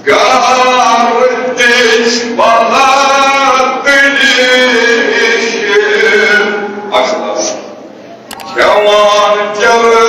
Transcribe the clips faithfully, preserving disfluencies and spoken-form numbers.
گردِچ بلدِش اصل کھٮ۪وان چرٕ۔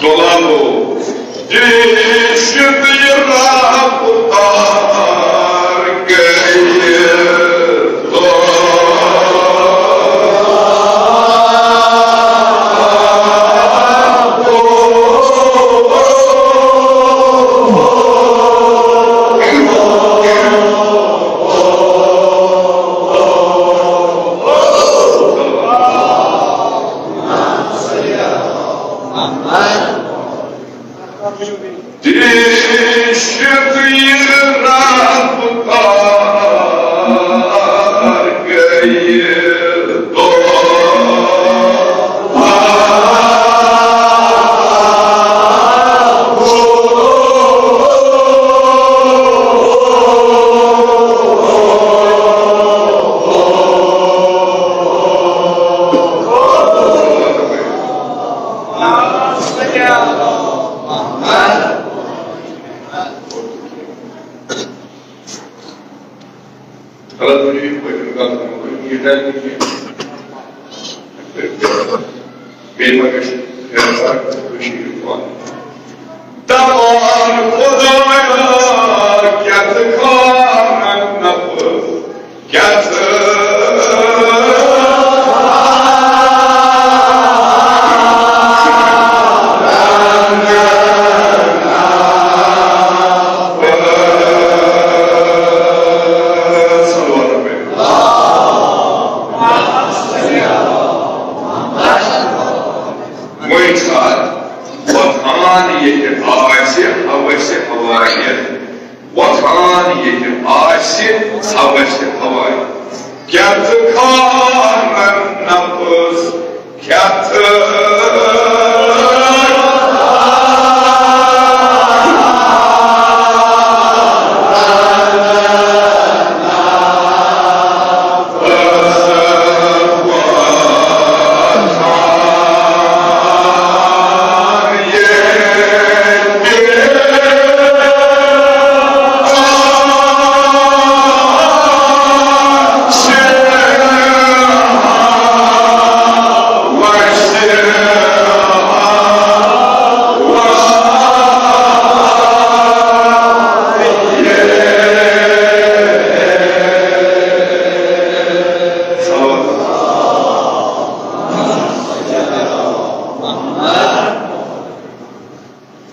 تُلان گوٚو، تہِ چھُ یہِ رفتار کٔرِتھ۔ تہِ چھُ یہِ رفتار گٔیہِ دۄہ۔ غلط وٕچھِو، یہِ پٲٹھۍ غلط وٕچھِو، یہِ ٹایپ نہٕ کینٛہہ۔ بیٚیہِ ما گژھِ فیرٕ فرق کٔشیٖرِ ہُنٛد؟ دَپان خۄدایا، کیٛاہ ژٕ کھارَن نفس؟ کیٛاہ ژٕ وۄنۍ ساتھ وۄتھان ییٚتہِ آسہِ ہوسہِ ہوایہِ، وۄتھان ییٚتہِ آسہِ ہوسہِ ہوایہِ۔ کیٛاہ ژٕ کھارَن نفس؟ کیٛاہ ژٕ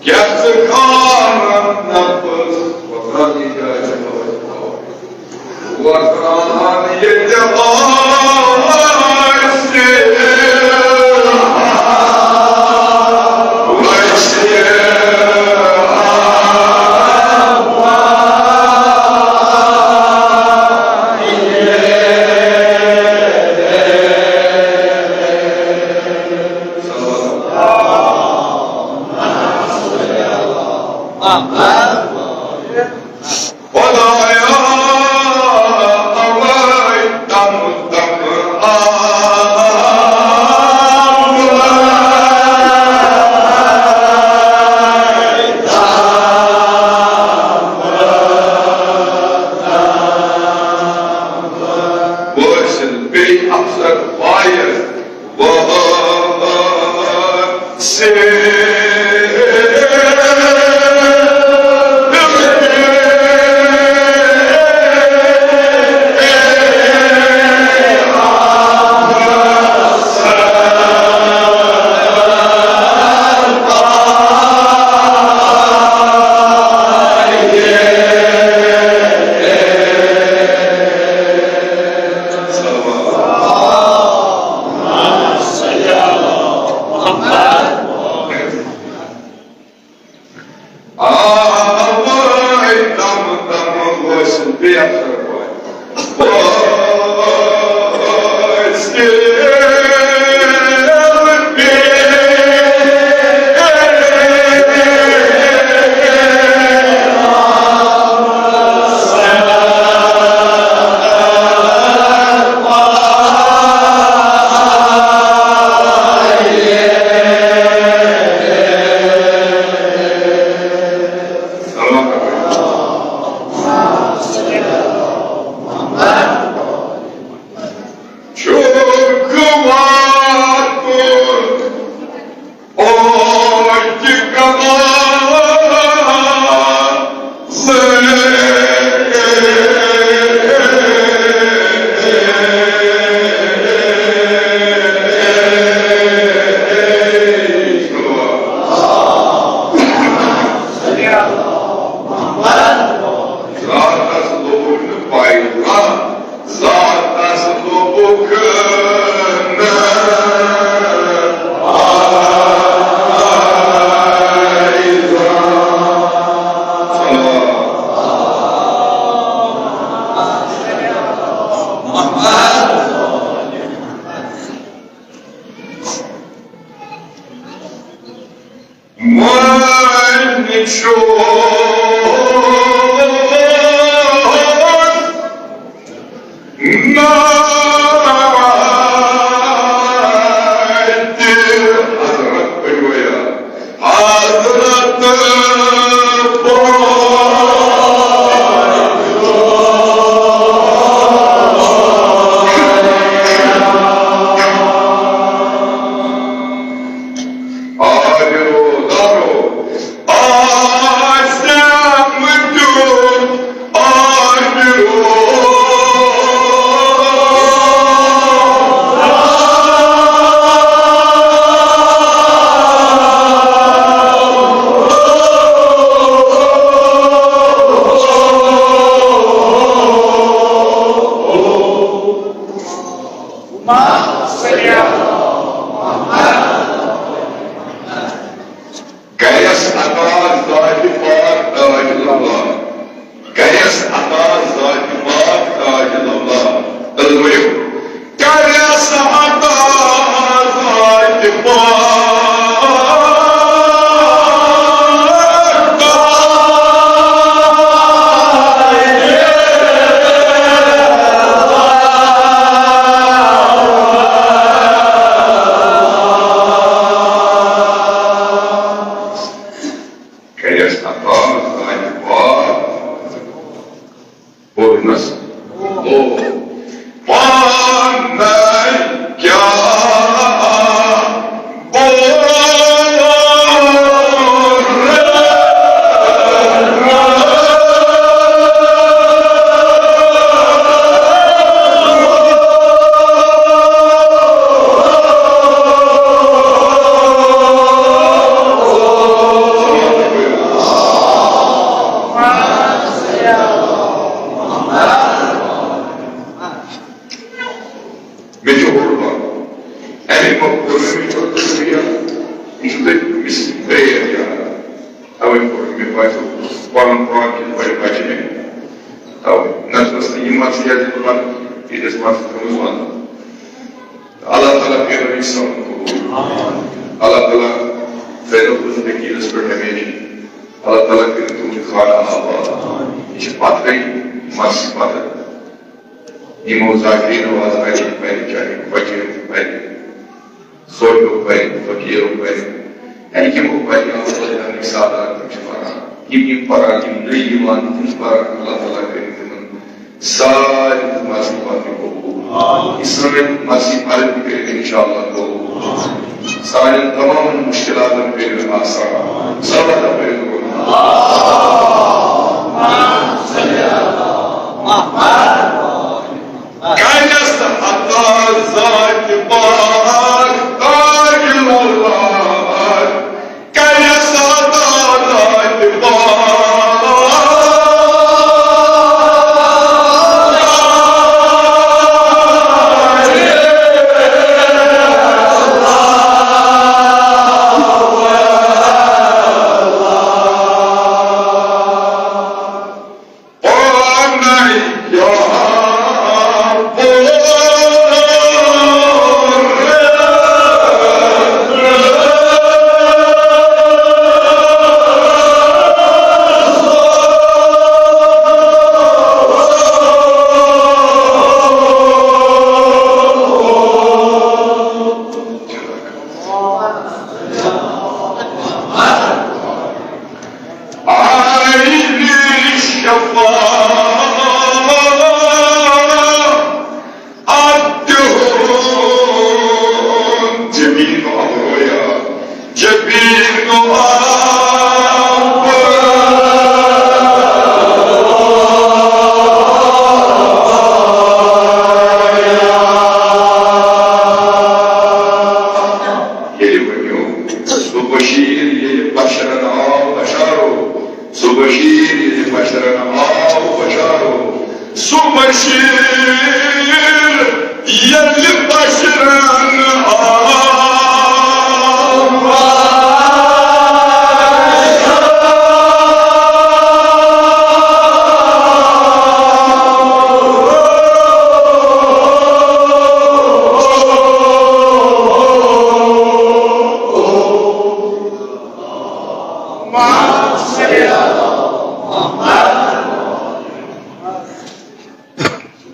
کیٛاہ ژٕ کھارَن نفس؟ وۄتھان ییٚتہِ آسہِ ہوسہِ ہوایہِ۔ وۄتھان ییٚتہِ آسہِ ہوسہِ خۄدایا، اوے تم تم آ۔ بٲسِل بیٚیہِ افسر فایز۔ واسِل ذاتس لوٚبُکھ نہٕ پایزان، ذاتس لوٚبُکھ نہٕ پایزان۔ وۄنۍ چھُ ناتہِ حضرت پٔرِو یا، حضرت پٔرِو۔ آمرو دارو، آسم دیُت، آمرو۔ گریس عطا ذاتِ پاک تاج اللہ۔ گریس عطا ذاتِ پاک تاج اللہ۔ تیٚلہِ ؤنِو، گریس عطا ذاتِ پاک۔ گریس عطا ذاتِ پاک۔ بولنس۔ او۔ پانہٕ کیٛاہ بولہٕ؟ مےٚ چھُ ہوٚٹ بنٛد۔ اَمہِ مۄکھٕ کوٚر مےٚ، مےٚ چھُ تۄہہِ مِس پرٛیر کران۔ تَوَے کوٚر مےٚ باسیٚو پَنُن پان کِتھ پٲٹھۍ بَچہِ مےٚ۔ تَوَے نَتہٕ ٲس نہٕ یہِ مَسجِد یَتھ بنٛد، ییٚتہِ ٲس مَسجِد گٔمٕژ بنٛد۔ اللہ تعالیٰ کٔرِنۍ سون قبول۔ اللہ تعالیٰ تھٲینو تُہُنٛد وکیٖلَس پٮ۪ٹھ ہمیشہِ۔ اللہ تعالیٰ کٔرِنۍ تُہُنٛد خانہ آباد۔ یہِ چھِ پَتہٕ گٔے مَسجِد پَتہٕ۔ یِمو ذاکرینو آز اَتہِ پَرِ، چاہے بَچہِ تہِ پَرِ، سوٹیو پَرِ، فقیٖرو پَرِ، یا یِمو پَرِ، اللہ تعالیٰ ہَن سادات تِم چھِ پَران۔ یِم یِم پَران، یِم نٔے یِوان، تِم پَران، اللہ تعالیٰ کٔرِنۍ تِمَن سارے مَسجِد پَتہٕ قبول۔ یہِ سٲنۍ مَسجِد پَتہٕ تہِ کٔرِنۍ اِنشاءاللہ قبول۔ سانٮ۪ن تمامَن مُشکِلاتَن کٔرِو آسان۔ صلوات پٔرِو۔ کَرٮ۪س عطا ذاتِ پاک تاج اللہ۔ کَرٮ۪س عطا ذاتِ پاک۔ بشیر ییٚلہِ بشرن آو بشارو، سُہ بشیر ییٚلہِ بشرن آو۔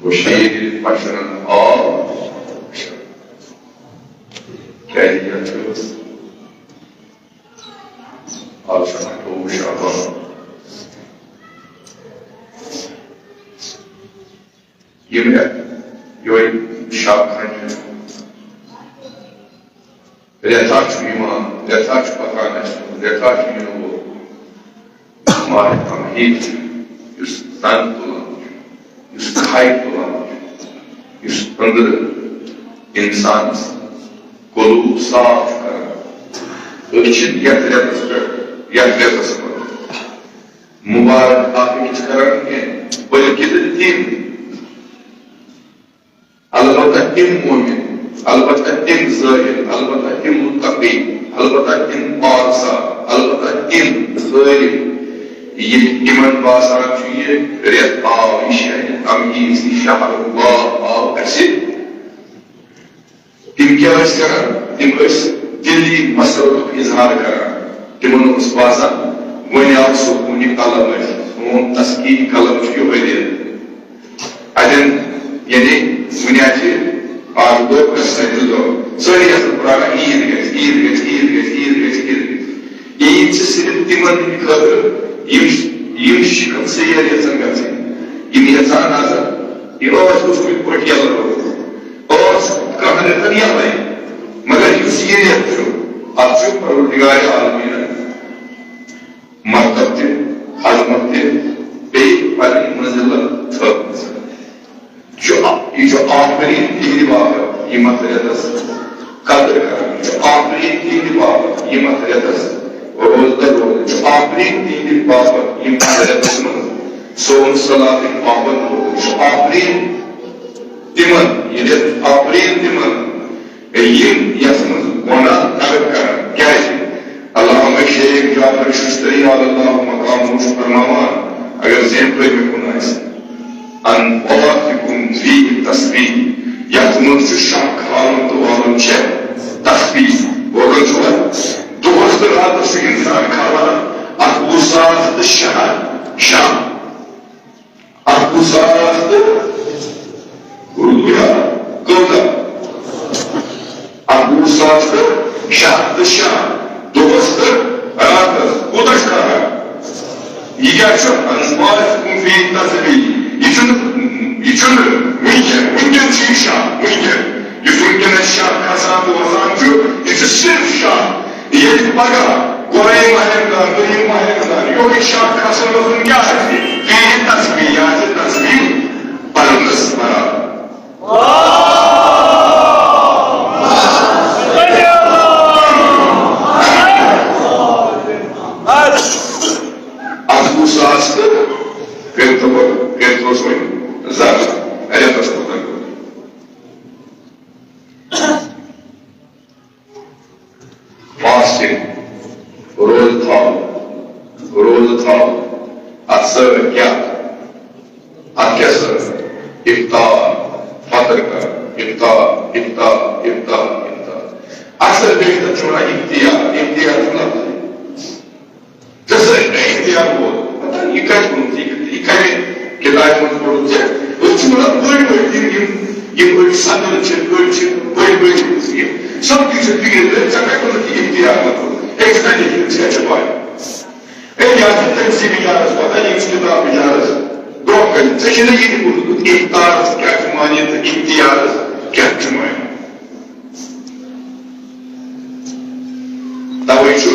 بشیر بشرن آو۔ کیازِ یتھ چھُ آز چھُ اَٹھووُہ شعبان۔ یِم رٮ۪تھ یِہوٚے شب کھنٛڈ چھُ۔ رٮ۪تھا چھُ یِوان، رٮ۪تھا چھُ پکان اَسہِ کُن، رٮ۪تھا چھُ یِنہٕ وول۔ ماہِ تمہیٖد چھُ، یُس تن تُلان چھُ، یُس کھَے تُلان چھُ، یُس أنٛدرٕ اِنسانَس قلوٗب صاف چھُ کران۔ أسۍ چھِنہٕ یَتھ رٮ۪تَس پٮ۪ٹھ، یَتھ رٮ۪تَس منٛز مُبارک اَکھ أکِس کران کینٛہہ، بلکہِ تہٕ تِم البتہ تِم مومن، البتہ تِم زٲہد، البتہ تِم متقی، البتہ تِم پاک صاف، البتہ تِم عٲرف، ییٚلہِ تِمن باسان چھُ، یہِ رٮ۪تھ آو، یہِ شہر تمہیٖز، یہِ شہر اللہ آو اَسہِ۔ تِم کیٛاہ ٲسۍ کران؟ تِم ٲسۍ دِلی مسرتُک اظہار کران۔ تِمن اوس باسان، وۄنۍ آو سکوٗنِ قلب اَسہِ، سون تسکیٖنِ قلب چھُ یِہوٚے دِل۔ اَتٮ۪ن، یعنی، وٕنہِ آسہِ اَکھ دۄہ، کٲنٛسہِ آسہِ زٕ دۄہ، سٲری آسَن پرٛاران، عیٖد گژھِ، عیٖد گژھِ، عیٖد گژھِ، عیٖد گژھِ، عیٖد گژھِ۔ عیٖد چھِ صرف تِمن ہٕنٛدِ خٲطرٕ، یِم، یِم شِکَن سیر یَژھان گژھٕنۍ، یِم یَژھان آسَن، یہِ ٲس گوٚژھ کُنہِ پٲٹھۍ یَلہٕ روزُن۔ ٲس کانٛہہ رٮ۪تَن یَلَے، مگر یُس یہِ رٮ۪تھ چھُ، اَتھ چھُ پروردگارِ عالمیٖنَن مرتب تہِ، عظمت تہِ، بیٚیہِ پنٕنۍ منزلت تھٲومٕژ۔ یہِ چھُ، یہِ چھُ آفریٖن تِہنٛدِ باپتھ یِم اَتھ رٮ۪تَس قدر کران، یہِ چھُ آفریٖن تِہنٛدِ باپتھ یِم اَتھ رٮ۪تَس روزدر روزان، یہِ چھُ آفریٖن تِہنٛدِ باپتھ یِم اَتھ رٮ۪تَس منٛز صوم صلاتٕکۍ پابند روزان، یہِ چھُ آفریٖن تِمن، یہِ رٮ۪تھ آفریٖن تِمن، یِم یَتھ منٛز گۄناہ ترک کران۔ کیازِ؟ علامہ شیخ جعفر ششتری علی اللہ مقامہ چھُ فرماوان، اگر زین پٔرۍ مےٚ کُن آسہِ، انفاسکم فیہ تسبیح، یَتھ منٛز چھُ شاہ کھالُن تہٕ والُن چھےٚ تسبیح۔ بوزان چھُوا؟ دۄہَس تہٕ راتَس چھُ اِنسان کھالان اَکوُہ ساس تہٕ شےٚ ہَتھ شاہ۔ اَکوُہ ساس تہٕ، اردو یا کۭژاہ؟ اَکوُہ ساس تہٕ شےٚ ہَتھ تہٕ شےٚ، دۄہَس تہٕ راتَس۔ کوٗتاہ چھُ کران؟ یہِ کیٛاہ چھُ؟ انفاسکم فیہ تسبیح۔ یہِ چھُنہٕ، یہِ چھُنہٕ وٕنکٮ۪ن، وٕنکٮ۪ن چھُ یہِ شاہ، وٕنکٮ۪ن۔ یُس وٕنکٮ۪نَس شاہ کھسان تہٕ وَسان چھُ، یہِ چھُ صرف شاہ۔ ییٚلہِ پگاہ گۄڈَے ماہِ رمضان، دوٚیِم ماہِ رمضان، یِہوٚے شاہ کھسان اوسُن، کیٛاہ آسہِ؟ فیہ تسبیح، یہِ آسہِ تسبیح پرنَس برابر۔ اَکوُہ ساس تہٕ کٔرۍ تو، کٔرۍ توس وۄنۍ زیادٕ، رٮ۪تَس کوٗتاہ گوٚو؟ فاسٹنگ، روزٕ تھاوُن، روزٕ تھاوُن۔ اَتھ سۭتۍ کیٛاہ؟ اَتھ کیٛاہ سۭتۍ؟ افطار، فطر کَرُن، افطار، افطار، افطار، افطار۔ اکثر بیشتر چھُ وَنان اختیار، اختیار چھُ لفظ۔ ژےٚ سۭتۍ مےٚ اختیار ووت۔ پتہ یہِ کتہِ ووٚنُتھ، یہِ، یہِ کمہِ کِتابہِ منٛز پوٚرُتھ ژےٚ؟ أسۍ چھِ وَنان بٔڑۍ بٔڑۍ یِم، یِم، یِم أڑۍ صدر چھِ، أڑۍ چھِ بٔڑۍ بٔڑۍ یِم۔ سب کچھ چھِ فکر، ژےٚ کتہِ ووٚنُتھ یہِ اختیار ووٚنُتھ؟ أکِس نفرٕ چھِ، ژےٚ چھِ پَے۔ ہے، یہِ حظ چھِ تٔمۍ سٕے بِچارَس پَتہ، ییٚمِس کِتاب بِچارَس برٛونٛہہ کَنہِ۔ ژےٚ چھِ نہ یہِ تہِ بوٗزمُت، اختیارَس کیٛاہ چھُ معنی تہٕ اختیارَس کیٛاہ چھُ معنی؟ تَوَے چھُ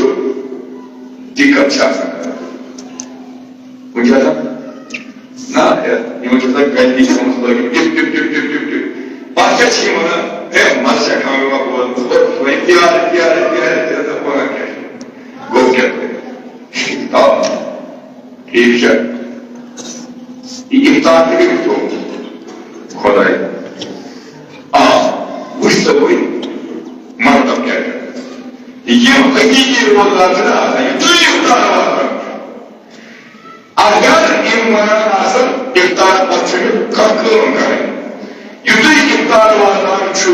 دِقت چھِ آسان۔ کُنہِ چھِ آسان، نہ، ہے، یِمَن چھِ آسان غلطی سَمٕجھ لٲگِتھ، ٹِپ، ٹِپ، ٹِپ۔ پَتہٕ کیٛاہ چھِ یِم وَنان؟ ہے، مَزٕ چھا کانٛہہ یِوان بوزنَس؟ ہے، اختیار، اختیار، اختیار، اختیار، تہٕ وَنان کیٛاہ چھِ؟ گوٚو کیٛاہ؟ تَوَے۔ ٹھیک چھا؟ یہ افطار تہِ گٔے تھوٚومُت خۄداے۔ آ، وٕچھ سا وۄنۍ مطلب کیٛاہ چھُ۔ یِم حقیٖقی روزدار چھِنہ آسان، یہِ تُہۍ افطار واتان چھُ۔ اگر یِم وَنان آسَن، افطار پتہٕ چھُنہٕ کانٛہہ کٲم کَرٕنۍ۔ یُتھُے افطار واتان چھُ،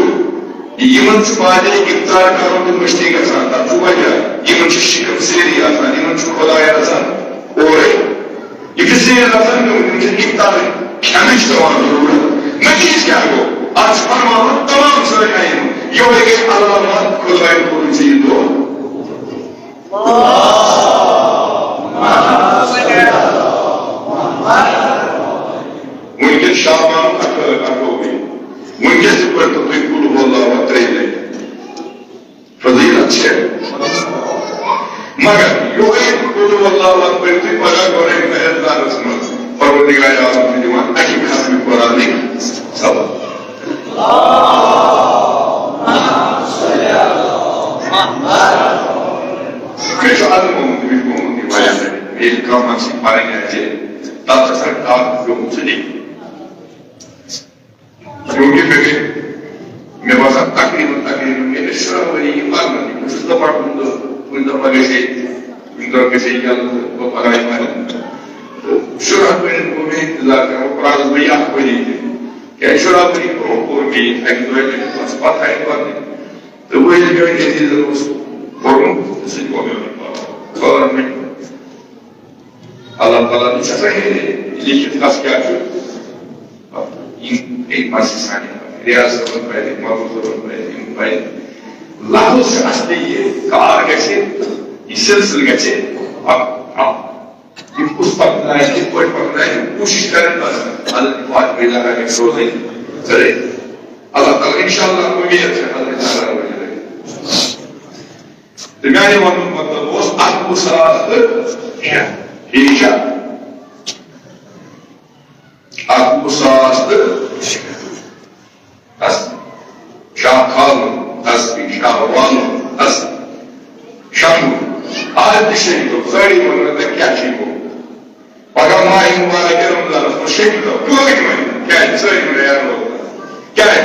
یِمن چھُ بعدے افطار کرُن تہٕ مٔشتٕے گژھان۔ تَتھ چھُ وجہ، یِمن چھِ شِکم سیری آسان، یِمن چھُ خۄداے رَژھان اورَے۔ یِم چھِ سیٖر رَژھان گٔمٕتۍ، یِم چھِ افطار کھٮ۪نٕچ پٮ۪وان ضروٗرت۔ نتیٖجہٕ کیٛاہ گوٚو؟ اَتھ چھُ فرماوان تمام سٲنۍ آیِم، یِہوٚے گٔے علامت خۄدایَن کوٚرمُت ژےٚ یہِ دۄہ۔ وٕنکیٚس شعبان اَٹھٲ-، اَٹھووُہ۔ وٕنکیٚس تہِ پٔرۍتو تُہۍ قل هو الله احد ترٛیٚیہِ لَٹہِ۔ فضیلت چھےٚ۔ مگر یِہوٚے قل هو الله احد پٔرِو تُہۍ پگاہ گۄڈَے مہربانَس منٛز۔ پروردگار عالم چھُ دِوان اَکہِ ختمہِ قرآنٕکۍ ثواب۔ مےٚ چھُ عزم آمُت، مےٚ چھُ گوٚمُت یہِ واریاہ لَٹہِ۔ ییٚلہِ کانٛہہ منٛز چھِ پَرٕنۍ آسہِ، تَتھ آسان کَتھ گوٚمُت سُہ دِنۍ۔ چوٗنٛکہِ مےٚ گٔے، مےٚ باسان تقریٖباً، تقریٖباً گٔے مےٚ شُراہ ؤری یہِ پَرنَس۔ بہٕ چھُس دَپان کُنہِ دۄہ، کُنہِ دۄہ ما گژھِ ہے، کُنہِ دۄہ گژھِ ہے یَلہٕ تہٕ بہٕ پَرٕ ہا یہِ پَرُن۔ تہٕ شُراہ ؤری گوٚو مےٚ اِنتظار کران، پَرنَس بہٕ یہِ اَکھ ؤری تہِ۔ کیٛازِ شُراہ ؤری برٛونٛہہ کوٚر مےٚ یہِ اَکہِ دۄیہِ لَٹہِ، بَس پَتہٕ آیہِ پَرنہِ۔ تہٕ وۄنۍ ییٚلہِ میٛٲنۍ عزیٖزَن اوس پوٚرمُت، تہٕ سُہ تہِ گوٚو مےٚ وۄنۍ پَرُن۔ پَرُن وۄنۍ۔ اللہ تعالیٰ نِش چھِ آسان لیکھِتھ کَس کیٛاہ چھُ۔ یِم گٔے مَسہِ سانہِ ریاض صٲبَن پَرِ، محمود صٲبَن پَرِ، یِم پَرِ۔ لفظ چھُ اَصلی یہِ، کار گژھِ، یہِ سلسلہٕ گژھِ۔ اَ-، اَ-، یہِ کُس پَکنایہِ، کِتھ پٲٹھۍ پَکنایہِ، کوٗشِش کَرٕنۍ بَس۔ حضرت فاطمہ زہرا گژھِ روزٕنۍ ژٔرٕے۔ اللہ تعالیٰ، اِنشاءاللہ، اُمید چھِ حضرت زہرا روزِ۔ تہٕ میانہِ وننُک مطلب اوس اَکوُہ ساس تہٕ شےٚ۔ ٹھیٖک چھا؟ اَکوُہ ساس تہٕ شےٚ۔ بس۔ شاہ کھالُن، بس۔ شاہ والُن، بس۔ شۄنٛگُن۔ آز تہِ چھِ یہِ گوٚو، سٲری وَنان، تۄہہِ کیٛاہ چھُ یہِ گوٚمُت؟ پگاہ ماہِ مُبارک رمضانَس منٛز شیٚیہِ دۄہ کٕہٕنۍ وَنہِ نہٕ۔ کیٛازِ؟ سٲری وَنان، یارٕ روزدار۔ کیٛازِ؟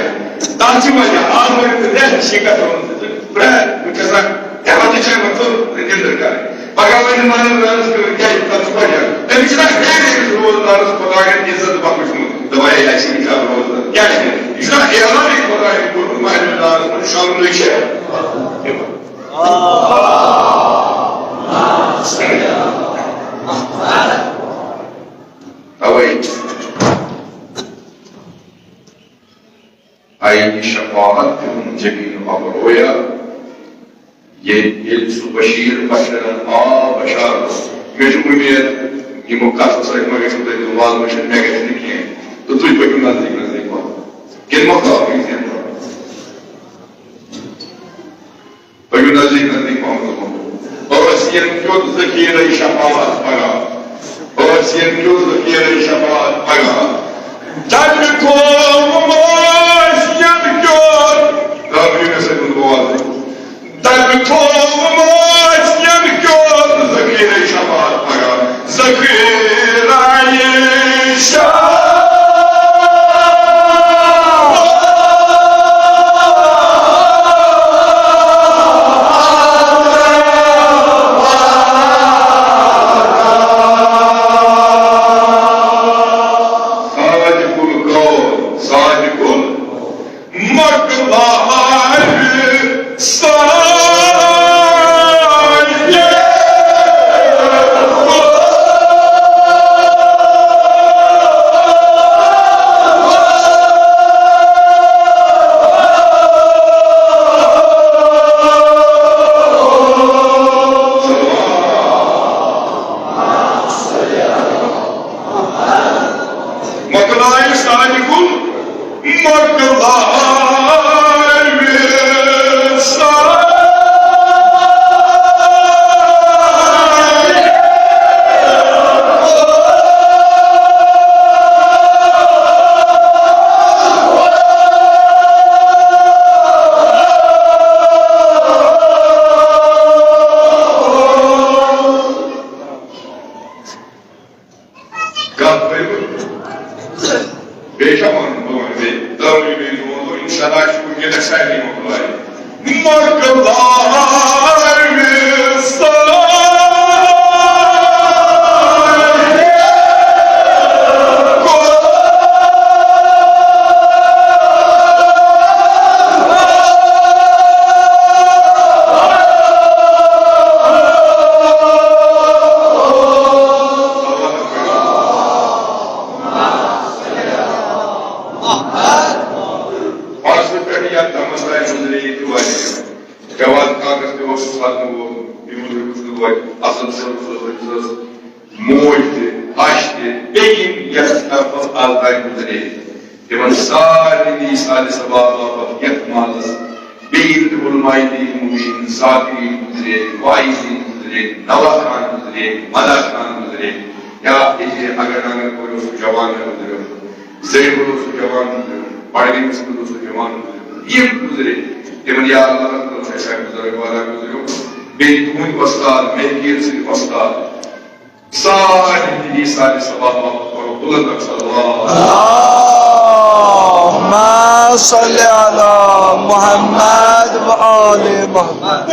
تَتھ چھِ وجہ، آز وَنہِ تہٕ رٮ۪تھ چھِ گژھان تہٕ پرٛٮ۪تھ، بہٕ چھَس وَنان، تَمہِ پَتہٕ چھِ وَنان، ژٕ نِندٕر کَرٕنۍ۔ پگاہ وَنہِ ماہِ رمضانَس کیٛازِ؟ تَتھ چھِ وجہ۔ تٔمِس چھِنہ گرِ أمِس روزدارَس خۄدایَن عزت بخشمُت، دَپان، ہے، اَسہِ چھِ یہِ کَرُن روزدار۔ کیٛازِ؟ یہِ چھُنہ اعلانٕے خۄدایَن کوٚرمُت، ماہِ رمضانَس منٛز شۄنٛگنُے چھِ یِوان۔ توے آیہِ شفاعت تِہُنٛد جبین ابرویا۔ ییٚلہِ، ییٚلہِ سُہ بشیر بشرن آ بشارت۔ مےٚ چھُ اُمید، یِمو کتھو سۭتۍ ما گژھِ تۄہہِ دِل واز مٔشِتھ، مےٚ گژھِ نہٕ کینٛہہ۔ تہٕ تُہۍ پٔکِو نزدیٖک نزدیٖک پہم۔ کِنہٕ مۄکلاوو وٕنکیٚن؟ پٔکِو نزدیٖک نزدیٖک پہم۔ ٲسِیَن کیُتھ ذخیرَے شفاعت پگاہ۔ ٲسِیَن کیُتھ ذخیرَے شفاعت پگاہ۔ تَمہِ تھوٚوُم ٲسِیَن کیُتھ۔ رب یہِ مےٚ سۭتۍ ووٚن بوز۔ تَمہِ تھوٚوُم ٲسِیَن کیُتھ ذخیرَے شفاعت پگاہ۔ ذخیرہ شفاعت۔ صادق القول، صادق ال-، مۄکلاوِ صادق۔ مۄکلاوِ صادق ال-، مۄکلاوِ صادق۔ بیٚیہِ چھا وَنُن؟ بہٕ وَنہٕ بیٚیہِ۔ ترٛٲوِو بیٚیہِ زور، تہٕ اِنشاءاللہ اَسہِ چھُ وٕنکیٚنَس سارنٕے مۄکلٲیِتھ۔ مۄکلٲوِو سارنٕے۔ پرسہٕ پٮ۪ٹھٕ یتھ دمس تام گُزرے ییٚتہِ واریاہ۔ جوان کاکس تہِ اوسُس پتہٕ ووت، یہِ بُزرگ اوس توتہِ اصل صٲب صٲبٕنۍ سٕنٛز موج تہِ، ہش تہِ، بیٚیہِ یِم یتھ طرفس از تام گُزرے، تِمن سارنٕے دی سارِ ثواب باپتھ یتھ محلس بیٚیہِ یِم تہِ علماء دین مبین، ذاکرین گُزرے، واعظین گُزرے، نوا خان گُزرے، مدا خان گُزرے، یا ییٚتہِ اگر نگر پورِ اوس سُہ جوان گُزریومُت۔ زیبُل اوس جوان، پرویز صٲب اوس جوان، یِم گُزرے، تِمن یا اللہ تعالیٰ ہن اَسہِ اَکھ بُزرگ والا گُزریو، بیٚیہِ تُہُنٛدۍ وۄستاد، مہکیٖر سٕنٛدۍ وۄستاد، سارنٕے دِیہِ سارنٕے ثواب، پَرو بُلند اکھ صلوات۔ اللهم صل على محمد وآل محمد۔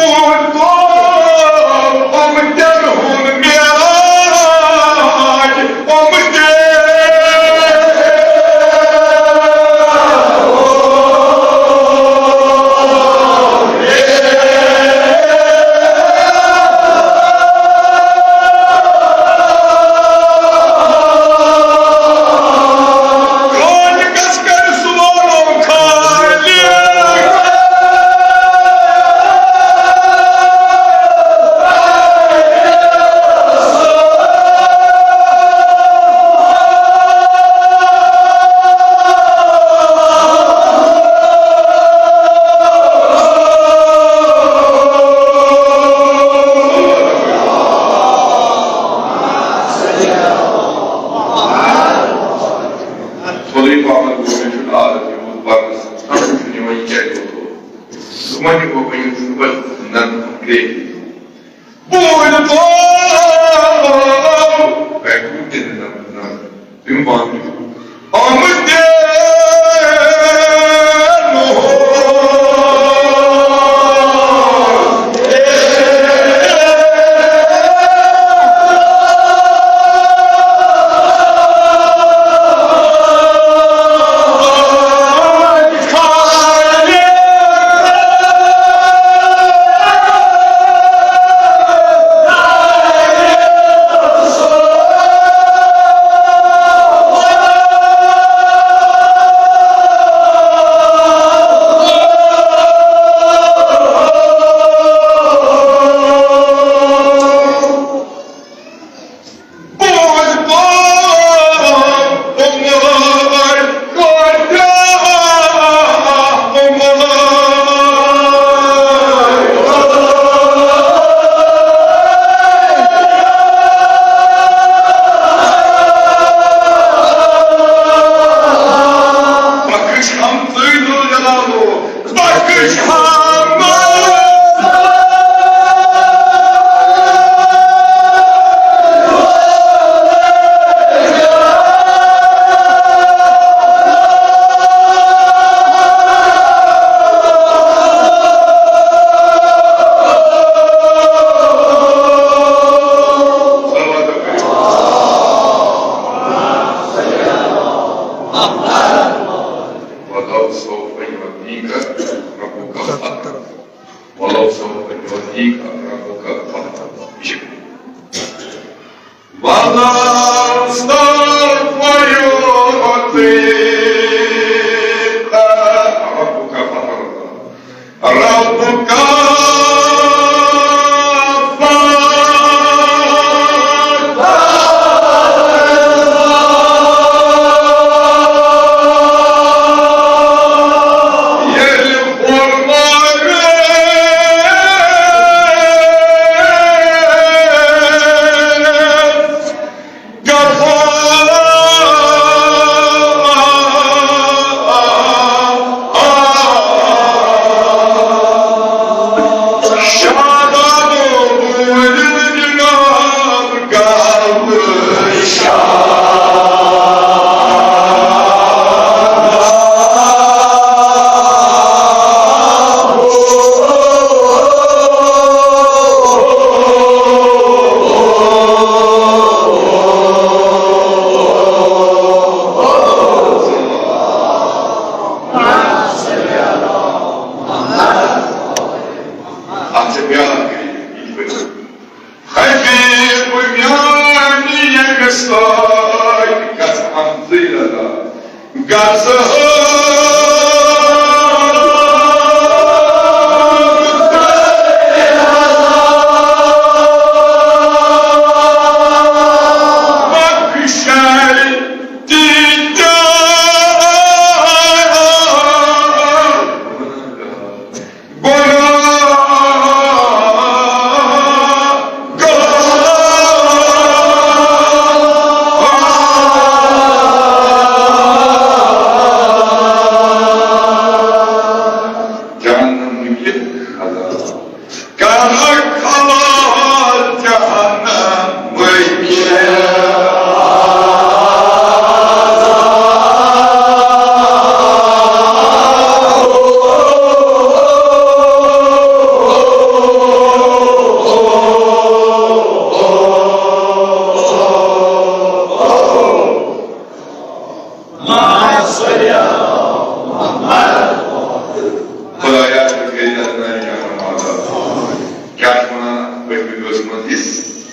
جہنم نکلت عذاب۔ کرکھ خلاص جہنم۔ خدایا، ژٕ کٔرِتھ اَتھ نارِ جہنم عذاب۔ کیٛاہ چھِ وَنان پٔتمہِ درسہِ منٛز یہِ؟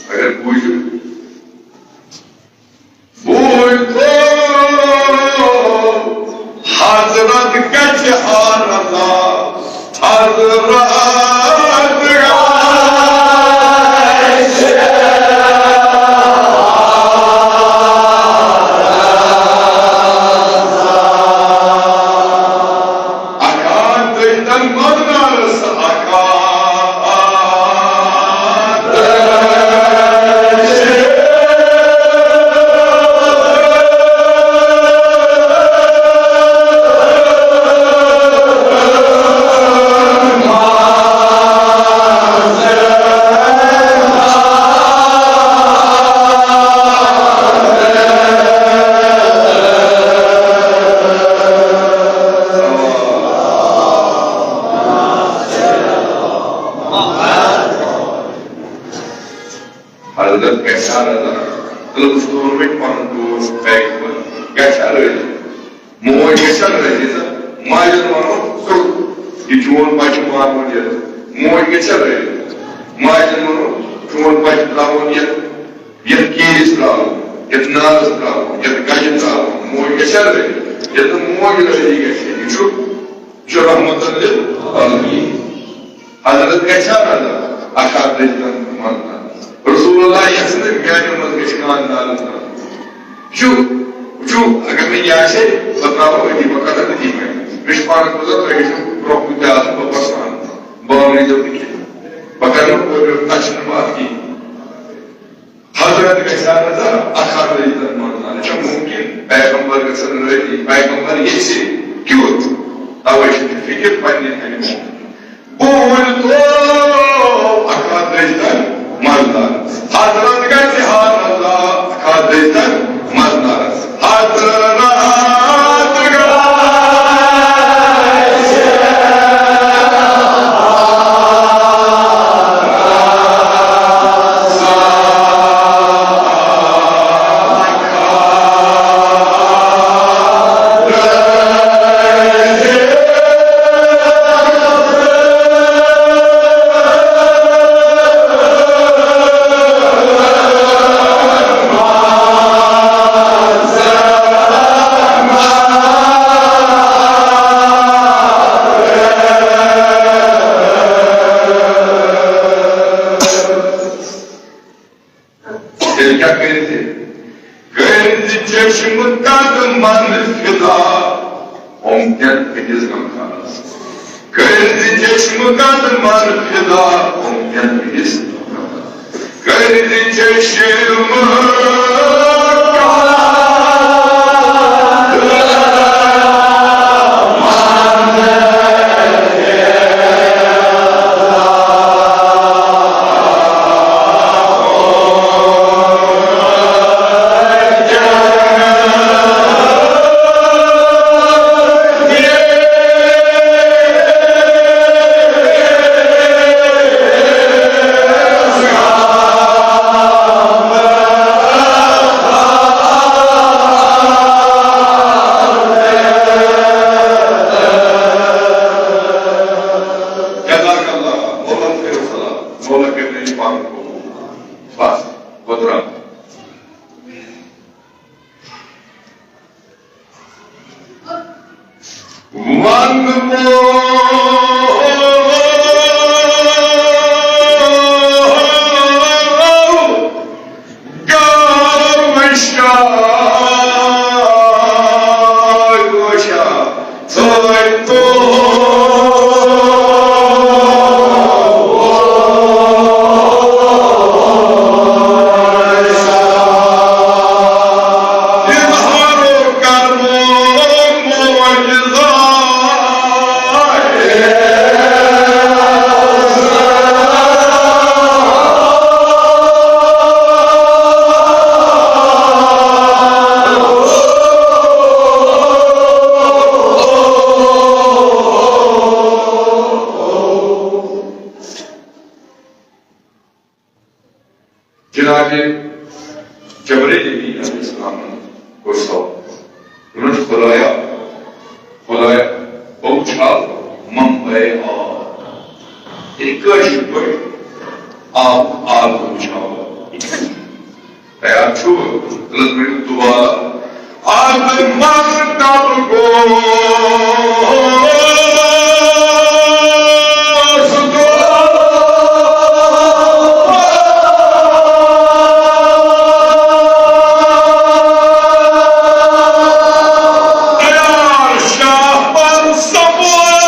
اگر بوٗزِو، بوٗزِو، حضرت گژھِ ہر اللہ، حضرت گژھِ اکان دٔسۍتن مدنس اکان۔ حضرت گژھِ ہا رضا، تہٕ وٕچھ تُلُن وۄنۍ پنُن ٹوٹھ بیگ منٛز، گژھِ ہا رٲضی۔ موج گژھِ ہا رٲضی تہٕ ماجہِ وَنو، ژٕ، یہِ چون بچہِ مارون یَتھ۔ موج گژھِ ہا رٲضی۔ ماجہِ وَنو، چون بچہِ ترٛاوون یَتھ، یَتھ کیٖرِس ترٛاوون، یَتھ نارَس ترٛاوون، یَتھ گَجہِ ترٛاوون۔ موج گژھِ ہا رٲضی۔ ییٚلہِ نہٕ موج رٲضی گژھِ، یہِ چھُ، یہِ چھُ رحمتُ للعالمین۔ حضرت گژھِ ہا رضا، اکھ ہتھ دٔسۍتن منٛز۔ رسول اللہ یژھِ نہٕ میانیو منٛز گژھِ کانٛہہ ناراض۔ چھُ، چھُ، اگر مےٚ یہِ آسہِ ہے، بہٕ ترٛاوٕ أتی، بہٕ کرٕ أتی کَتھ۔ مےٚ چھُ پانَس بوزان، تۄہہِ گژھِو برٛونٛہہ کُن تہِ آسُن، بہٕ پَرٕ پانہٕ۔ بہٕ آوُس نہٕ کینٛہہ۔ بہٕ کرٕ نہٕ اورٕ یورٕ، تَتھ چھِنہٕ بہٕ اَتھ کِہیٖنۍ۔ حضرت گژھِ ہا نظر اکھ ہتھ ؤری تن منٛز۔ یہِ چھا مُمکِن؟ پیغمبر گژھن رٲضی، پیغمبر یژھِ کیُتھ؟ توے چھِ فکر پننہِ اَمہِ موقعہٕ۔ بوٗلۍ تو اکھ ہتھ ؤری تن منٛز۔ حضرت گژھِ ہا نظر اکھ ہتھ ؤری تن منٛز۔ حضرت گژھِ تیٚلہِ کیٛاہ کٔرِتھ؟ کٔرۍ زِ چشم قدمن فدا، یِم کٮ۪ن أکِس غمخارس۔ کٔرۍ زِ چشم قدمن فدا، یِم کٮ۪ن أکِس غمخارس۔ کٔرۍ زِ چشم جزاک اللہ، مولا کٔرِو سلام، مولا کٔرِو یہِ پَنُن قبوٗل۔ بس، بہٕ درٛاس۔ ونہٕ مو گام شاد وشا۔ جناب جبرائیل امین علیہ السلامن کوٚر سوال۔ دوٚپنس، خدایا، خدایا، بہٕ وٕچھٕ ہا منبع آب۔ یعنی کٲشِر پٲٹھۍ آب، آب وٕچھٕ ہا بہٕ۔ تیار چھُو؟ تیٚلہِ حظ پٔرِو دُعا۔ آز مَنٛگَن تَب گوس دُعا۔ تیار شاہ پر سبوت۔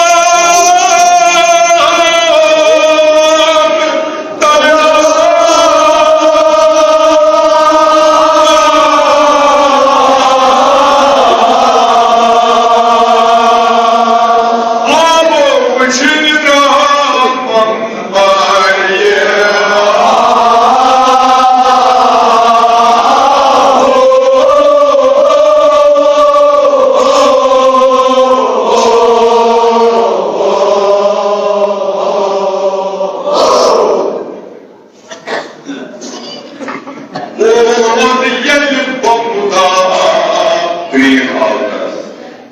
اور ییٚلہِ بۄمبہٕ داغ تُلہِ حالس،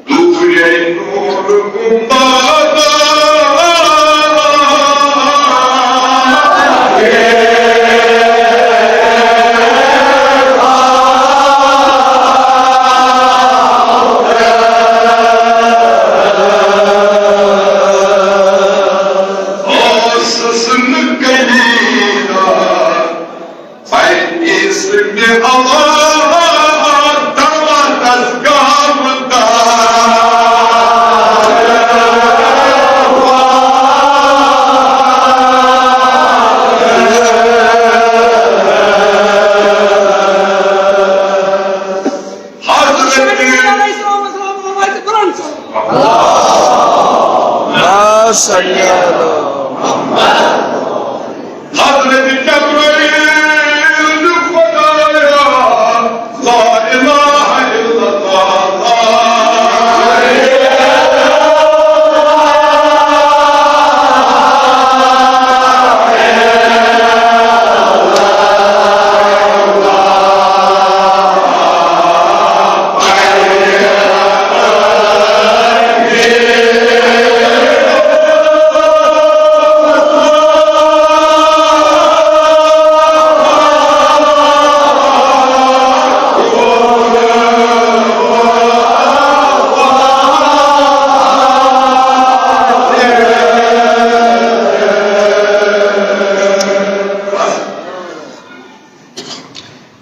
دوٗرے نوٗر گُمبادا۔ ٲسٕس نہٕ کلیٖدہ۔ فیض میں اللہ دعوت از گام دار۔ حضرت ما صلی علی محمد۔ حضرت جبرائیل، خدایا، لا الہ الا اللہ۔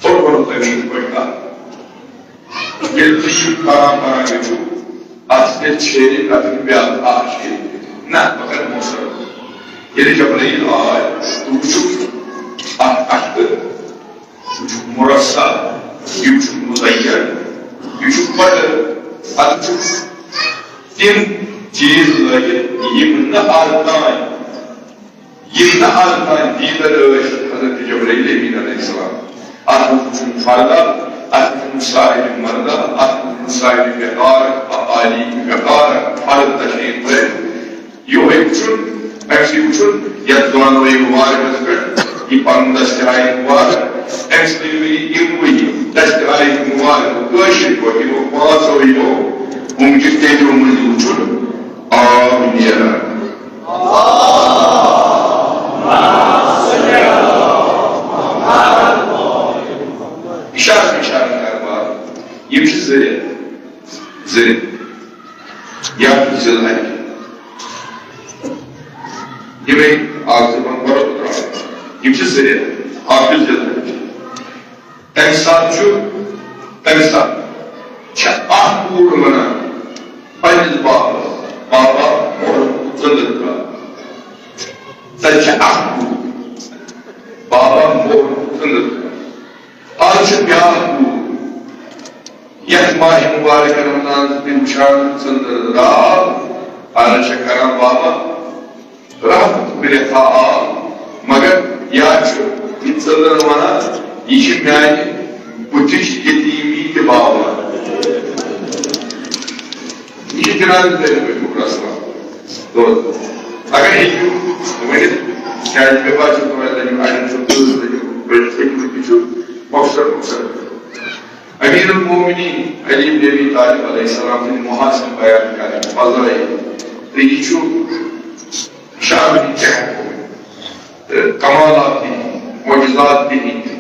تۄہہِ ووٚنوُ تَمہِ وِزِ گۄڈٕ کَتھ۔ ییٚلہِ تُہۍ یہِ پَران پَران گٔژھِو، اَتھ گژھِ شعرِ، اَتھ گژھِ بیٛاکھ اَکھ شعر۔ نہ، بہٕ کَرٕ مۄخصر۔ ییٚلہِ جبرائیل آے، تہٕ وٕچھُکھ اَتھ اَتھٕ، وٕچھُکھ مرصع، یہِ وٕچھُکھ مزین، یہِ وٕچھُکھ پَتہٕ، اَتھ وٕچھُکھ تِم چیٖز لٲگِتھ، یِم نہٕ آز تام یِم نہٕ آز تام دیٖدٕ ٲسۍ حضرت جبرائیل امین علیہ السلام۔ اَتھ منٛز وٕچھُن فردا، اَتھ منٛز وٕچھُن صاحب مردا، اَتھ منٛز وٕچھُن صاحب وقار، عالی وقار، فرد تشریف لٲوِتھ۔ یِہوٚے وٕچھُن، أمۍ سٕے وٕچھُن، یَتھ دۄن ؤری مُبارکَس پٮ۪ٹھ یہِ پَنُن دَستہِ آیہِ مُبارک، أمۍ سٕنٛدِ ؤری یِم ؤری دَستہِ آیہِ مُبارک کٲشِر پٲٹھۍ یِمو پانٛژو یِمو مُمکِن تیٚلہِ یِمو مٔنٛزۍ وٕچھُن آب نیران۔ اِشارٕ اِشارٕ کَرٕ بہٕ۔ یِم چھِ زٕ رٮ۪تھ۔ زٕ رٮ۪تھ۔ یا ذی الحج۔ یِمے اکھ زٕ بہٕ پرو ترٛاوٕ۔ یِم چھِ زٕ رٮ۪تھ۔ اکھ چھُ ذی الحج۔ تَمہِ ساتہٕ چھُ، تَمہِ ساتہٕ چھِ اکھ کوٗر وَنان پننِس بابس، "بابا، مول ژٔنٛدٕر کر۔" تَتہِ چھِ اکھ کوٗر، "بابا، مول ژٔنٛدٕر کر۔" آز چھِ بیٛاکھ کوٗر، یَتھ ماہِ مُبارک رمضانَس تہِ وٕچھان ژٔنٛدٕر راتھ، پَران چھِ کران، "بابا، رحمت بلکھا آو، مگر یا چھُ یہِ ژٔنٛدٕر وَنان، یہِ چھِ میٛانہِ بُتھِچ یتیٖمی تہِ باوان۔" یہِ چھِ جناب تیٚلہِ پٮ۪ٹھ رسول۔ دۄد۔ اگر ہیٚکِو ؤنِتھ، کیٛازِ مےٚ باسیٚو تھوڑا لٔجِو، اَڑٮ۪ن چھُ تۭر لٔجِو، بٔلۍ ہیٚکِو تہِ چھُ مۄخصر مۄخصر۔ امیر المومنین علی بن ابی طالب علیہ السلام سٕنٛدۍ محاسن بیان کرٕنۍ، فضائل۔ تہٕ یہِ چھُ شان کیٛاہ گوٚو؟ تہٕ کمالات تِہِنٛدۍ، معجزات تِہِنٛدۍ۔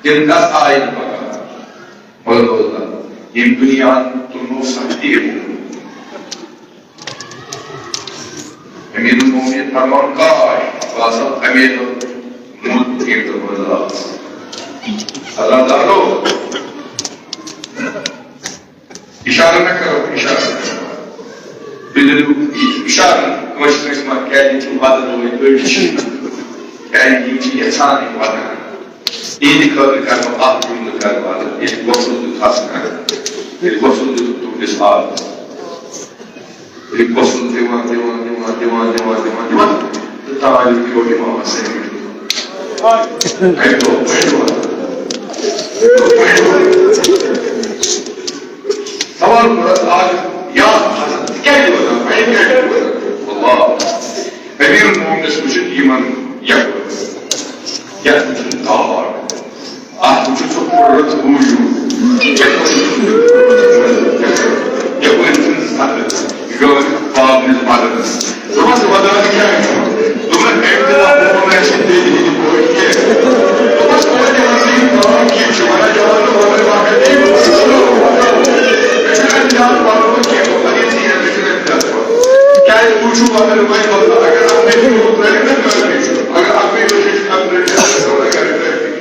تِم کتھ آیہِ پکان؟ مگر بوزنہٕ، ییٚمہِ دُنیاہن تُلنو سختی۔ امیر المومنین فرمان کاش، بہٕ آسہٕ ہا امیر المومنین تہٕ بوزنہٕ۔ اللہ تعالیٰ، اشارہ نہ کرو، اشارہ نہ کرو۔ بہٕ دِمہٕ اشارہ، کٲنٛسہِ کٲنٛسہِ ما کیٛازِ یہِ چھُ ودان وۄنۍ أڑۍ چھِ، کیٛازِ یِم چھِ یژھان یہِ ودان۔ یِہنٛدِ خٲطرٕ کرٕ بہٕ اکھ جملہٕ کرٕ بہٕ ادا۔ ییٚلہِ غسل دیُت حسنس، ییٚلہِ غسل دیُت تُہنٛدِس حالس، ییٚلہِ غسل دِوان، دِوان، دِوان، دِوان، دِوان، دِوان، دِوان، تہٕ تاج کیو امام حسین۔ اَمہِ دۄہ، اَمہِ دۄہ، اَمہِ دۄہ۔ سوال کوٚر اَتھ آز، یا حضرت، ژٕ کیٛازِ وَنان؟ وۄنۍ کیٛازِ وَنان؟ اللہ۔ امیر المومنس وٕچھِتھ یِمن یَپٲرۍ، یَتھ وٕچھِتھ دار۔ اَتھ وٕچھِتھ سُہ قُدرت موٗجوٗد۔ یَپٲرۍ چھُنہٕ زَدٕ، یہِ گوٚو پاونِس مَدَد۔ دوٚپمَس، "وَدان کیٛاہ چھُ؟" دوٚپمَس، "أمۍ تہِ نہ ووٚن اَسہِ تیٚلہِ یِتھ پٲٹھۍ کینٛہہ۔" دوٚپمَس، "توتہِ وَن ژٕ یِم دار کِتھ چھِ وَنان، جواب وَنان ما ہٮ۪کھ یِم؟" مےٚ چھُنہٕ اَمہِ زیادٕ پَرُن کینٛہہ، دوٚپمَس، یہِ ژیر، مےٚ چھُنہٕ اَمہِ زیادٕ پَرُن۔ کیٛازِ وٕچھِو، اگر وۄنۍ مطلب، اگر اَکھ نفر ترٛٲوِتھ نہ ترٛٲوِتھ چھُ، اگر اَکُے وٕچھِ، چھُ نہ ترٛٲوِتھ، اگر ترٛٲوِتھ۔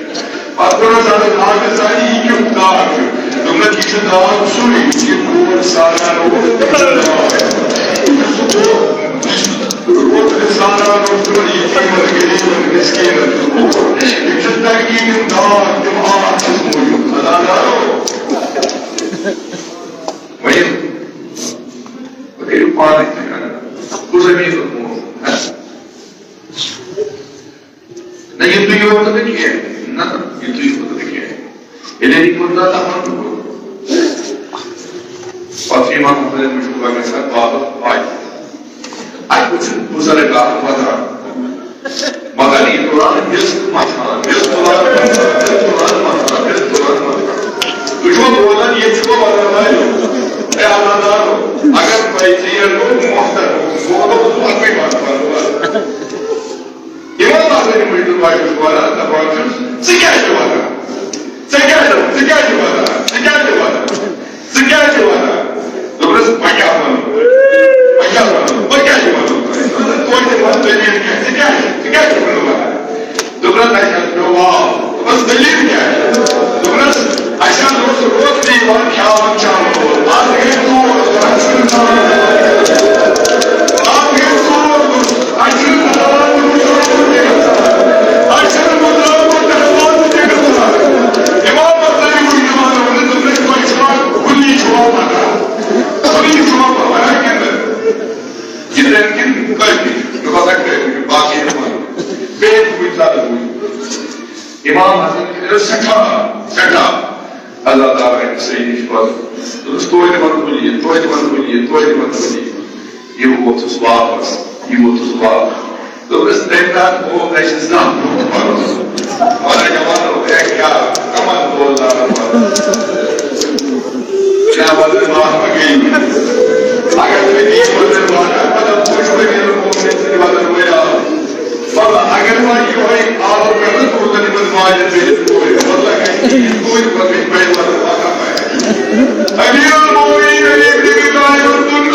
پَتہٕ کوٚر اَسہِ اَتھ حافظ صاحب، یہِ کیُتھ داغ چھُ؟ دوٚپنَکھ، یہِ چھُ داغ سُے، یہِ بوٹ ساران اوس، یہِ چھُ داغ۔ یہِ چھُ سُہ بوٹ، یہِ چھُ روترِ ساران اوس، تِمَن یتیٖمَن، غریٖبَن، مِسکیٖنَن ہُنٛد بوٹ۔ یِم چھِ تَمہِ کِنۍ یِم داغ، تِم آتھ چھِس موٗجوٗد۔ خۄدا دارو۔ وۄنۍ، وۄنۍ کٔرِو پانَے تہِ کَتھ۔ کُس زٔمیٖن اوس؟ نہ، یِتُے یوت نہٕ کینٛہہ۔ نہ، یِتُے یوت نہٕ کینٛہہ۔ ییٚلہِ أمۍ کوٚر نہ تَمام کوٚر۔ پَتہٕ چھُ اِمام محمد مُشکِل گژھان بابَس پَے۔ اَتہِ وٕچھُن بُزرگ اَکھ وَدان۔ مگر یہِ تُلان مِس مَتھان، مِس تُلان مَتھان، مِس تُلان مَتھان، مِس تُلان مَتھان۔ تُہۍ چھِوا بوزان، ییٚتہِ چھُوا وَدان والیو؟ اے اللہ تعالیٰ، اگر تۄہہِ ژیر گوٚو، محترم، بہٕ وَنو، بہٕ چھُس اَکُے وَدان، وَدان۔ اِمام اعظم محی الدین واجہِ چھُس وَنان، دَپان چھُس، "ژٕ کیٛازِ چھُکھ وَدان؟ ژٕ کیٛازِ چھُکھ، ژٕ کیٛازِ چھُکھ وَدان؟ ژٕ کیٛازِ چھُکھ وَدان؟ ژٕ کیٛازِ چھُکھ وَدان؟" دوٚپنَس، "بہٕ کیٛاہ وَنہٕ؟ بہٕ کیٛاہ وَنہٕ؟ بہٕ کیٛازِ چھُکھ وَدان؟ توتہِ وَن، دٔلیٖل کیٛاہ؟ ژٕ کیٛازِ، ژٕ کیٛازِ چھُکھ نہٕ وَدان؟" دوٚپنَس، "اَسہِ حظ پیوٚو واو۔" دوٚپنَس، "دٔلیٖل کیٛاہ چھِ؟" دوٚپنَس، "اَسہِ حظ اوس روترٕ یِوان کھیاوان چاوَل وول۔ آز گٔے ژور دۄہ، اَسہِ چھُنہٕ چاوَل کھیوٚمُت۔ آز گٔے ژور دۄہ، اَسہِ چھُنہٕ چاوَل کھیوٚمُت۔ اَسہِ چھُنہٕ مُدرا کوٚرمُت، اَسہِ چھُنہٕ چاوَل کھیوٚمُت۔" اِمام مقتدی ووٚن یِمَن، دوٚپُن، "تُہۍ چھِوا کُنی چھُوا پَتہ؟ کُنی چھُوا پَتہ کِنہٕ؟" یہِ زَن کِنہٕ کٲفی چھُ؟ مےٚ باسان کٲفی چھُ، باقٕے چھِ وَنُن۔ بیٚیہِ چھُ کُنہِ ساتہٕ وُنہِ۔ اِمام حسن چھُ سٮ۪ٹھاہ، سٮ۪ٹھاہ اللہ تعالیٰ ہٕنٛدِ صحیح نِش پَتہٕ۔ دوٚپُس، "توتہِ وَنہٕ بہٕ یہِ، توتہِ وَنہٕ بہٕ یہِ، توتہِ وَنہٕ بہٕ یہِ۔" یہِ ووتُس واپَس، یہِ ووتُس واپَس۔ دوٚپُس، "تَمہِ دۄہ گوٚو نہٕ اَسہِ زانٛہہ برٛونٛہہ پَرُن۔ وَنان جوانو، ہے کیٛاہ، کَمَن دۄہَن زانٛہہ پَرُن؟ کیٛاہ وَنہٕ، ماہ ما گٔے؟ اگر تُہۍ یی وَنہٕ، ماہ، مطلب، تُہۍ چھِو أمیٖر المومنیٖن سٕنٛدۍ وَنَن وٲلۍ آز۔" مطلب، اگر وۄنۍ یِہوٚے آور کَرنَس کوٗتاہ تِمَن ماجَن بیٚیِس کورِ، مطلب، اَسہِ یی توتہِ پَتہٕ بیٚیہِ پَیہِ وَنہٕ پَتہٕ پَیہِ۔ أمیٖر المومنیٖن علی ابن ابی طالب تُل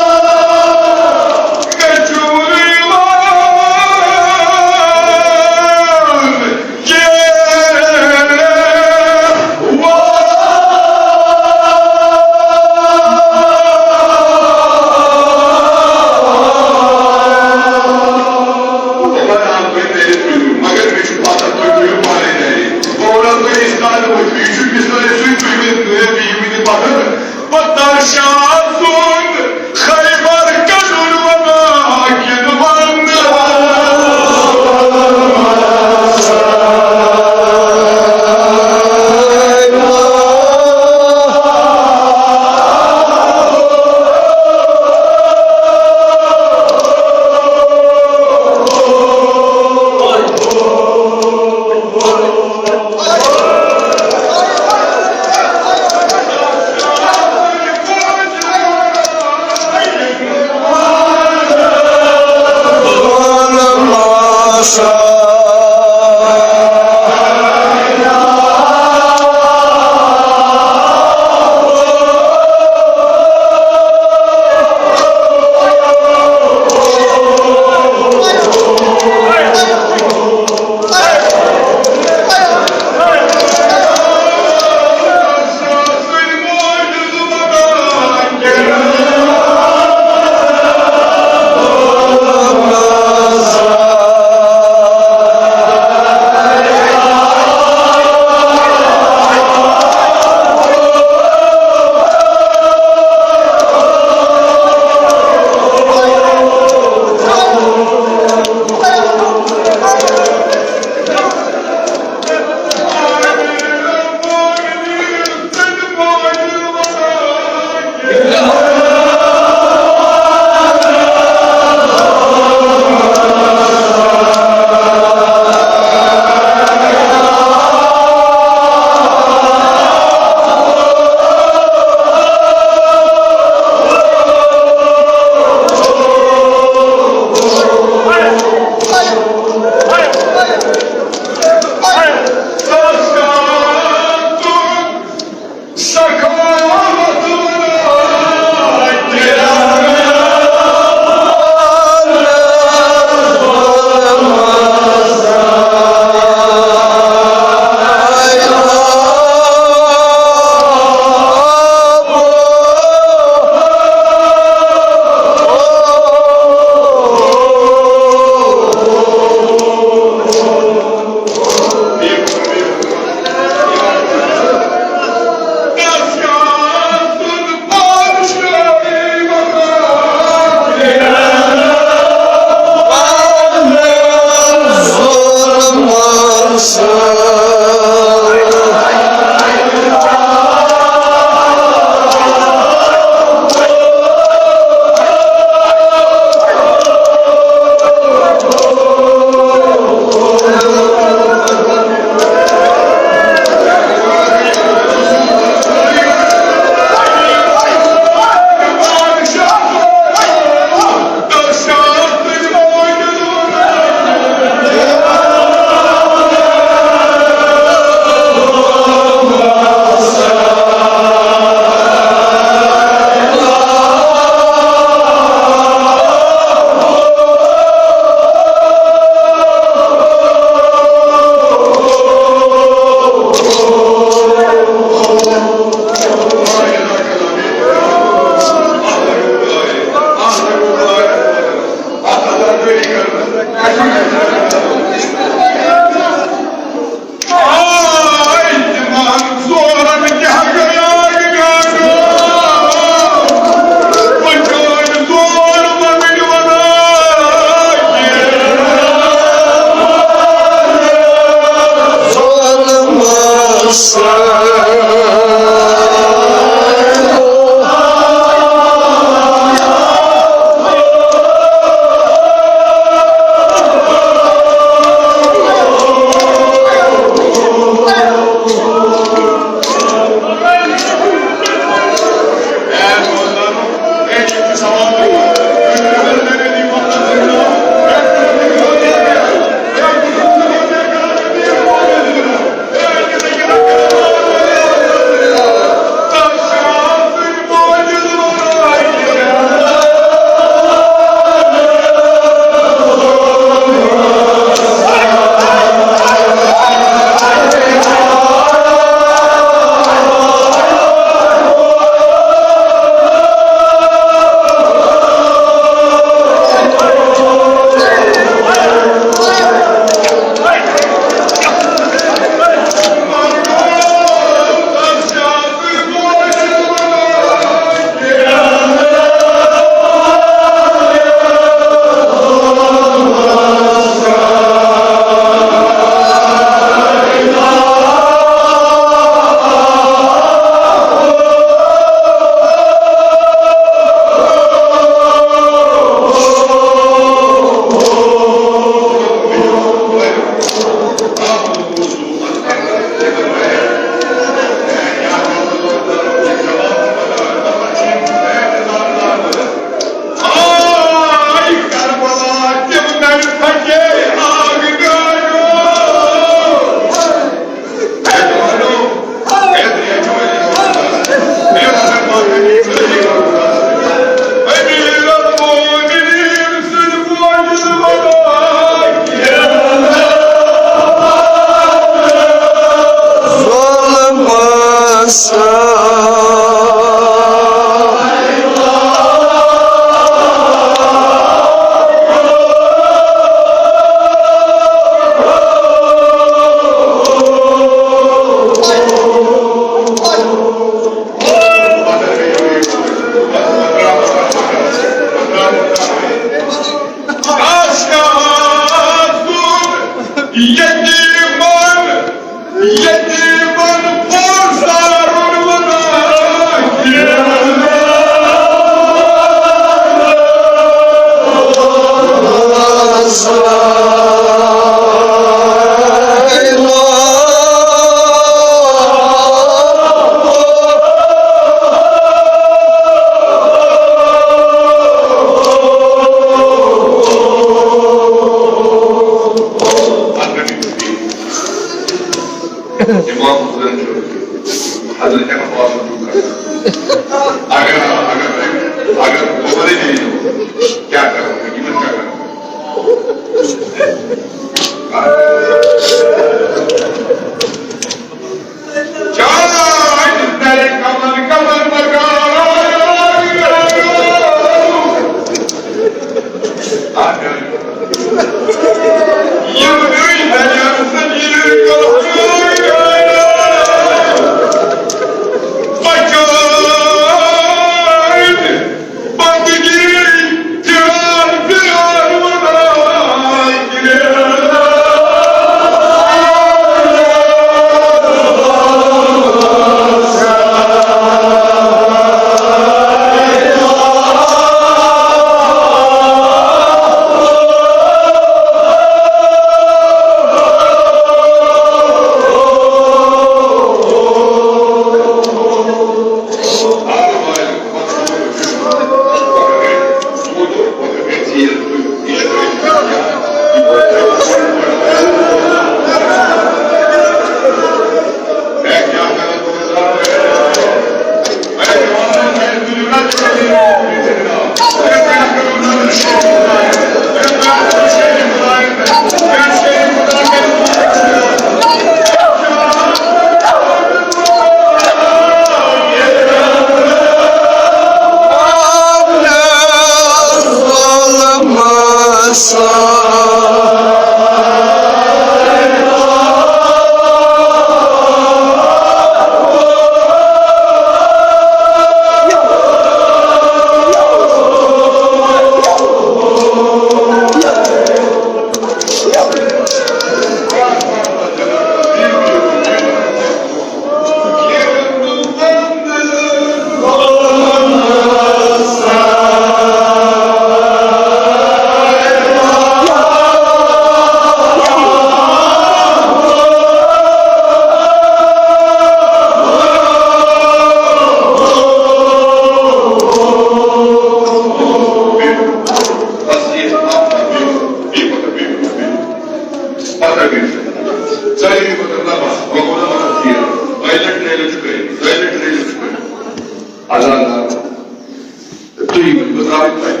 بہٕ ترٛاوٕ تۄہہِ۔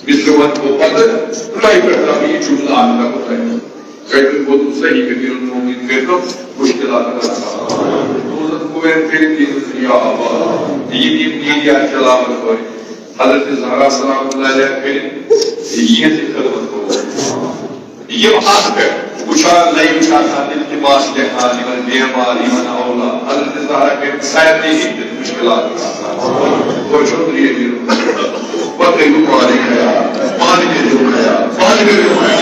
مِصرٕ وَنہٕ بہٕ پَتہٕ، تۄہہِ پٮ۪ٹھ ترٛاوٕ یہِ جُملہٕ اَکھ ترٛاوٕ تۄہہِ۔ کَتہِ ووتُن صحیح، کٔرِو مومن کٔرِتھ مُشکِلاتَن رَفع۔ روزَن کوین کٔرِتھ یِہٕنٛز یا آباد۔ یِم یِم میٖڈیا چلاوَن وٲلۍ۔ حضرت زہرا سلام اللہ علیہا کٔرِتھ یِہٕنٛز خدمت کرو۔ یِم اَتھ پٮ۪ٹھ وٕچھان، لایِو چھِ آسان، التماس لیکھان، یِمَن بیمار، یِمَن اولا، حضرت زہرا کٔرِتھ سارنٕے ہِنٛدۍ مُشکِلات آسان۔ تُہۍ چھِو ترٛیش دِوان۔ پتہٕ کٔرِو پانہٕ خیال، پانہٕ کٔرِو خیال، پانہٕ کٔرِو خیال۔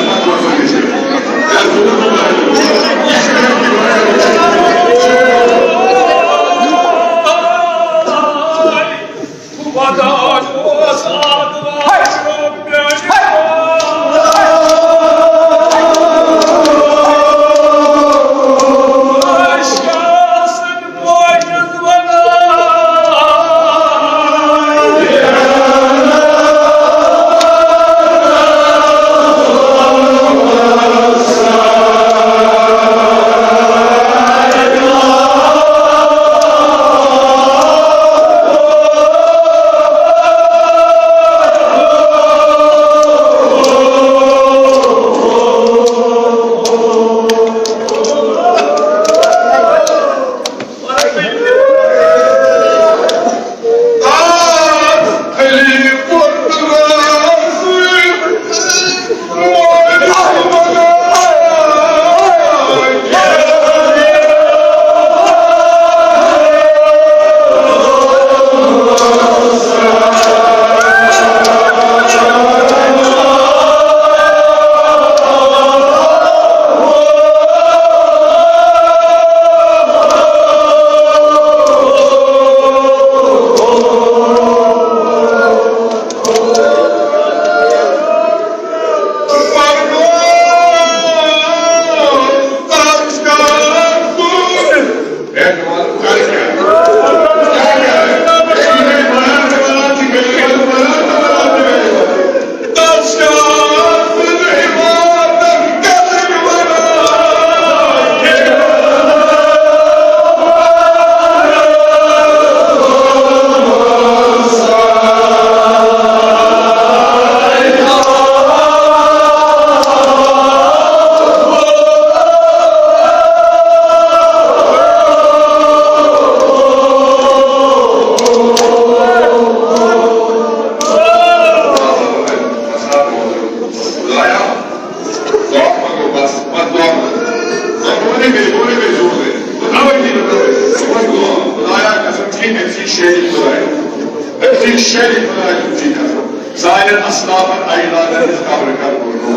سانٮ۪ن اَسلافَن اَجدادَن ہٕنٛز قبرٕ کر پُر۔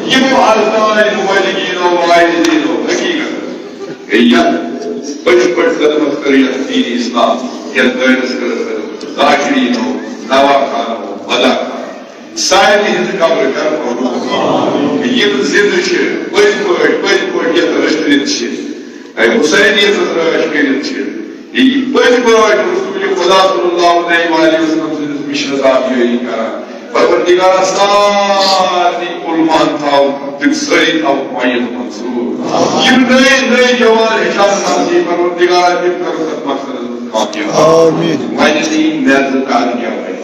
یِمو حضرات مبلغیٖنو واعظیٖنو حقیٖقت گٔے یَتھ پٔزۍ پٲٹھۍ خدمت کٔر یَتھ دیٖنِ اِسلام، یَتھ دٲیرَس کٔر خدمت، ذاکریٖنو، دوا خانو، مداح خانو، سارنٕے ہٕنٛز قبرٕ کر پُر۔ یِم زِندٕ چھِ، پٔزۍ پٲٹھۍ، پٔزۍ پٲٹھۍ یَتھ رٔچھِتھ چھِ، اے حسینیتس رٲچھ کٔرِتھ چھِ۔ یہِ پٔزۍ پٲٹھۍ رسول خدا صلی اللہ علیہ وآلہ وسلم سٕنٛدِس مِشنَس آبیٲری کران۔ پروردگارا، سارنٕے علماہن تھاو، تِم سٲری تھاوُکھ میت منصوٗر۔ یِم نٔے نٔے جوان ہیٚچھان سمجھی، پروردگارا، تِم کر تَتھ مقصدس منٛز کامیاب۔ آمین۔ وۄنۍ نہٕ یِم مےٚ زٕ کَرٕ کیٛاہ وۄنۍ؟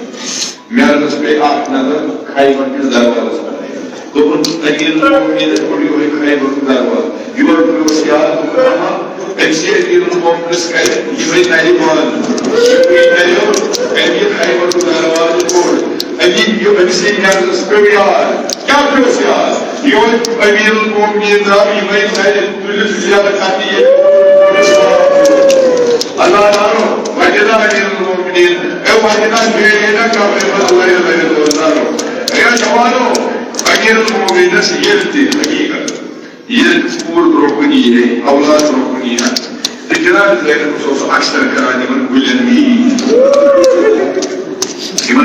مےٚ حظ پیٚیہِ اکھ نظر خیبر کِس دروازس پٮ۪ٹھ۔ دوٚپُن، امیر المومنین کوٚڑ یِہوٚے خیبرُک دروازٕ۔ یورٕ پیوٚس یاد، دوٚپُن، اما، أمۍ سٕے امیر المومنس کرِ یِہوٚے نرِ بنٛد۔ یِہوٚے نریو امہِ خیبرُک دروازٕ کوٚڑ۔ أمی، یہِ أمۍ سٕے مےٚ حظ پیوٚو یاد۔ کیٛاہ پیوٚس یاد؟ یِہوٚے امیر المومنین درٛاو یِمَے نرِ تُلِتھ زیادٕ کھَتہٕ ییٚتہِ۔ اللہ تعالیٰ، وجدہ امیر المومنین، اے وجدہ بیٹھے نا کمرے میں لڑے لڑے دوستانو۔ اے جوانو، امیر المومنینس ییٚلہِ تہِ حقیقت، ییٚلہِ کوٗر برٛونٛہہ کُن یی ہے، اولاد برٛونٛہہ کُن یی ہے، تہٕ جناب زینب اوس اکثر کران یِمن گُلٮ۪ن میٖٹھۍ۔ یِمن